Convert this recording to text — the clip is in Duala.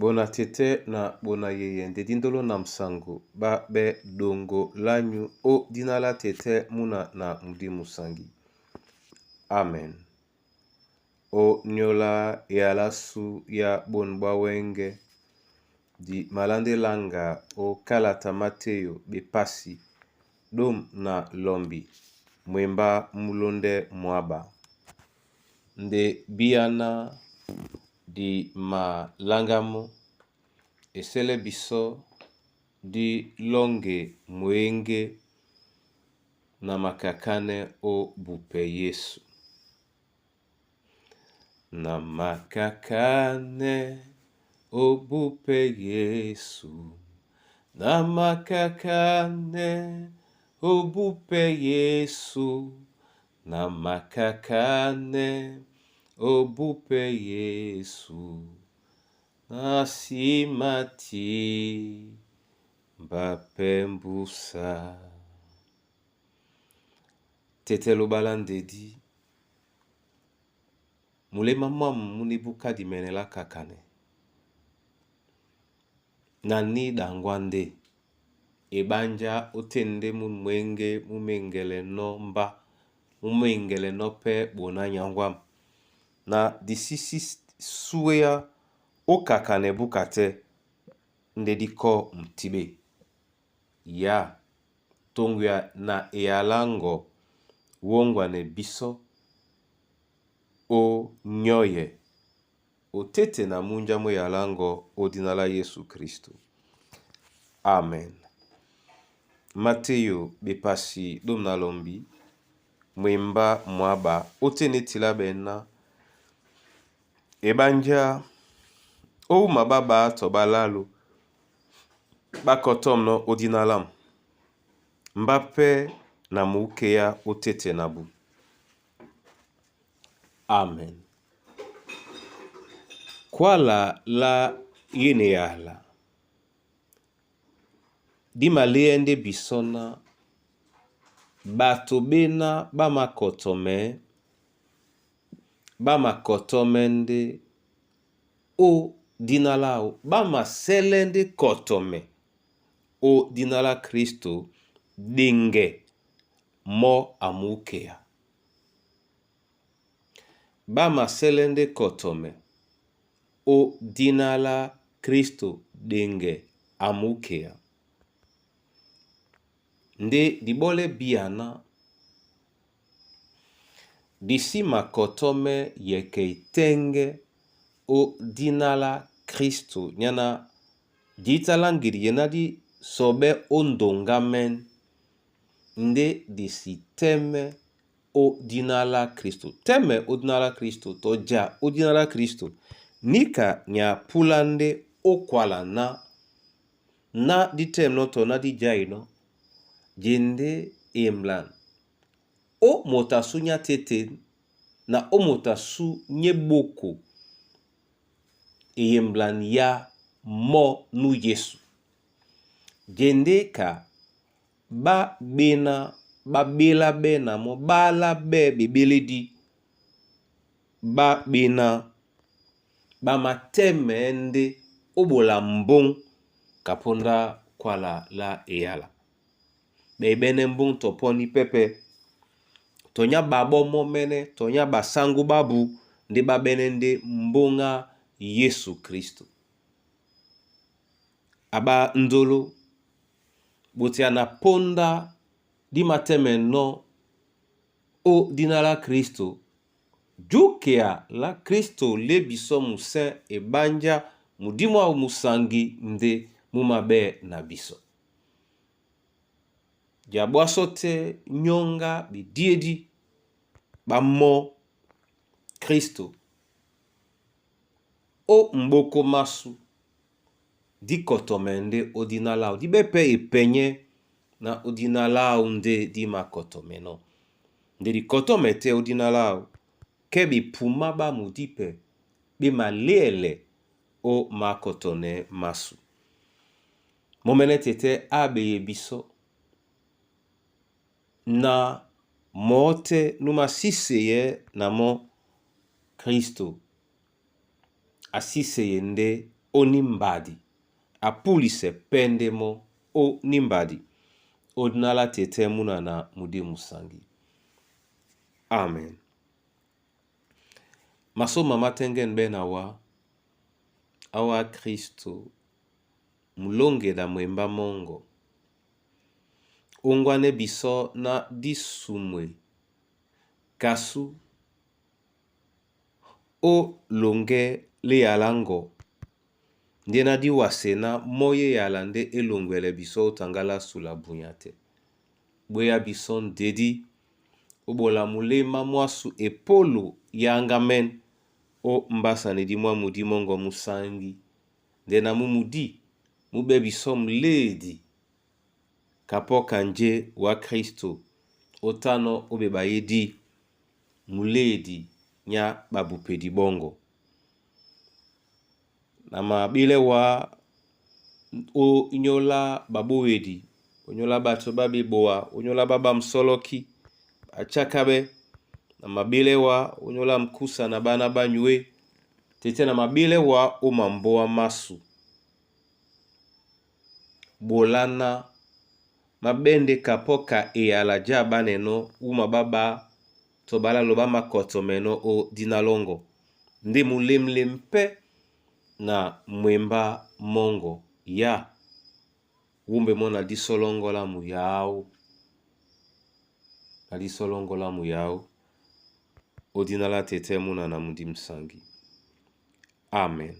Bona tɛ́tɛ́ na bona yeye nde dí ndolo na musango ɓá ɓɛ́ ɗoŋgo lányu ó dína lá tɛ́tɛ́ múna na mudímu musangi. Amen. Ó nyóla eyala ásu ya bôn ɓá wɛ́ŋgɛ̄, di malándɛ́ laŋga ó kálata Matéyo ɓepasi ɗôm na lɔmbi mwembá múlóndɛ́ mwáɓá. Nde bíáná di maláŋgá mɔ́, esɛ́lɛ́ bisɔ́ dí lɔ́ŋgɛ mwěŋgé na makakánɛ́ ó bupɛ Yésu. Na makakánɛ́ ó bupɛ Yésu, na makakánɛ́ ó bupɛ Yésu, na makakánɛ́ ó bupɛ Yésu, na nsima ti mbapɛ mbusa. Tɛtɛ lobala ndedi mulema mwamu múna ebuka dimɛnɛ lá kakanɛ. Na ní ɗaŋgwá ndé, eɓánjá ótên ndé mún mwěŋgé mú méŋgɛlɛnɔ́ mbá, mú méŋgɛlɛnɔ́ pɛ́ ɓoná nyáŋgwâm. Na di sí súeá ó kakanɛ búka tɛ́, ndé dí kɔ́ mutíɓé. Yá toŋgoya na eyalá ŋgɔ wóŋgwanɛ bísɔ́ ó nyɔ́yɛ ó téte na múnja mú eyalá ŋgɔ́ ó dína lá Yésu Kristo. Amen. Matéyo ɓepasi ɗôm na lɔmbi mwembá mwáɓá ótên é tilá ɓɛɛ́ ná eɓánjá ó wúma ɓá ɓá tɔ ɓá lálo ɓá kɔtɔ̂mnɔ́ ó dína lâmu. Mbá pɛ́ na muúkéá ó téte na bú. Amen. Kwala lá yéneyala dí maléɛ́ ndé bisɔ́ ná ɓato ɓéná ɓá makɔtɔmɛɛ́, ɓá makɔtɔ́mɛ́ ndé ó dína láō, ɓá masɛ́lɛ́ ndé kɔtɔmɛ ó dína lá Kristo ɗeŋgɛ mɔ́ a muúkea. Ɓá masɛ́lɛ́ ndé kɔtɔmɛ ó dína lá Kristo ɗeŋgɛ a muúkea. Ndé diɓólɛ́ bíá ná di sí makɔtɔ́mɛ́ yɛkɛ itɛ́ŋgɛ́ ó dína lá Kristo nyá ná dítsáláŋgedi ye ná dí sɔɓɛ́ ó ndoŋgá mɛ́n, ndé di sí tɛ́mɛ́ ó dína lá Kristo. Tɛ́mɛ ó dína lá Kristo tɔ ja ó dína lá Kristo, níka nyɛ a púlá ndé ó kwala ná ná dí tɛ́mnɔ́ tɔ ná dí jainɔ́, jendé eyemblan ó moto asú nyá tétên na ó moto asú nyé ɓóko eyemblan yá mɔ́ nú Yesu. Jendé ka ɓá ɓéná ɓá ɓélá ɓɛ́ na mɔ́ ɓá álá ɓɛ́ ɓebélédí, ɓá ɓéná ɓá matɛ́mɛɛ́ ndé ó ɓola mbóŋ ka póndá kwala lá eyala. Ɓɛ́ mbóŋ tɔ pɔ́ní pɛ́pɛ́, tɔ nyá ɓaɓɔ́ mɔ́ mɛ́nɛ́, tɔ nyá ɓasáŋgú ɓábu ndé ɓá ɓɛ́nɛ́ ndé mbóŋ á Yesu Kristo. A ɓá ndolo ɓotea na póndá dí matɛ́mɛnɔ́ ó dína lá Kristo, júkea lá Kristo lé bisɔ́ musɛ́n eɓánjá mudímu áwu musangi ndé mú maɓɛ́ na bisɔ́. Dia bwásɔ́ tɛ́ nyɔ́ŋgá ɓedíedi ɓá mɔ́ Kristo ó m̀ɓóko mású dí kɔtɔmɛ ndé ó dína láō. Dí ɓɛ́ pɛ́ epɛnyɛ́ ná ó dína láō ndé dí makɔtɔmɛnɔ́. Ndé di kɔtɔ́mɛ tɛ́ ó dína láō, kɛ́ ɓepumá ɓá mudípɛ ɓé maléɛlɛ ó mākɔtɔnɛɛ́ másū. Mɔ́ mɛ́nɛ́ tɛtɛ́ á ɓeye bisɔ́ na mɔ̌ tɛ́ nú masíseyɛɛ́ na mɔ́ Kristo a síseye ndé ó nímbadi, apulisɛ pɛ́ ndé mɔ́ ó nímbadi, ô dina lá tetɛ́ múna na mudí musangi. Amen. Masoma matɛ́ŋgɛ́nɛ ɓɛ́ na wá, awa Kristo mulongeda mwembá mɔ́ŋgɔ, óŋgwanɛ́ bisɔ́ ná dísumwe kasu ó loŋgɛ́ lá eyala ŋgɔ, ndé ná dí wasená mɔ́ e eyala ndé é loŋgwɛlɛ bisɔ́ ó taŋgá lásu la bunya tɛ́. Bwéya bisɔ́ ndedí ó ɓola muléma mwásu epólo yáŋgámɛ́n ó mbásanedí mwá mudí mɔ́ŋgɔ músáŋgi, ndé na mú mudí mú ɓɛ́ bisɔ́ muléedi kapɔ́ ka njé wa Kristo ó tánɔ́ ó ɓeɓayédí muléedi nyá ɓabupedi ɓɔ́ŋgɔ. Na maɓílɛ́ wá ó nyóla ɓaɓówedi, ó nyóla ɓato ɓá ɓeboa, ó nyóla ɓá ɓá musɔ́lɔ́ki, ɓá na maɓílɛ́ wá ó nyóla mkusa na ɓána ɓá nyué, tɛ́ na maɓílɛ́ wá ó mambóa másu. Ɓoláná má ɓɛ́ ndé kapɔ́ ka eyala já ɓánɛnɔ́ wúma ɓá ɓá to ɓalálo ɓá makɔtɔmɛnɔ́ ó dina lɔ́ŋgɔ, ndé mulemlem pɛ́ na mwembá mɔ́ŋgɔ yá wúmbɛ mɔ́ na dísɔ́ lɔ́ŋgɔ́ lámu yáó, na dísɔ́ lɔ́ŋgɔ́ lámu yáó, ô dina lá tetɛ́ múna na mudí musaŋgi. Amen.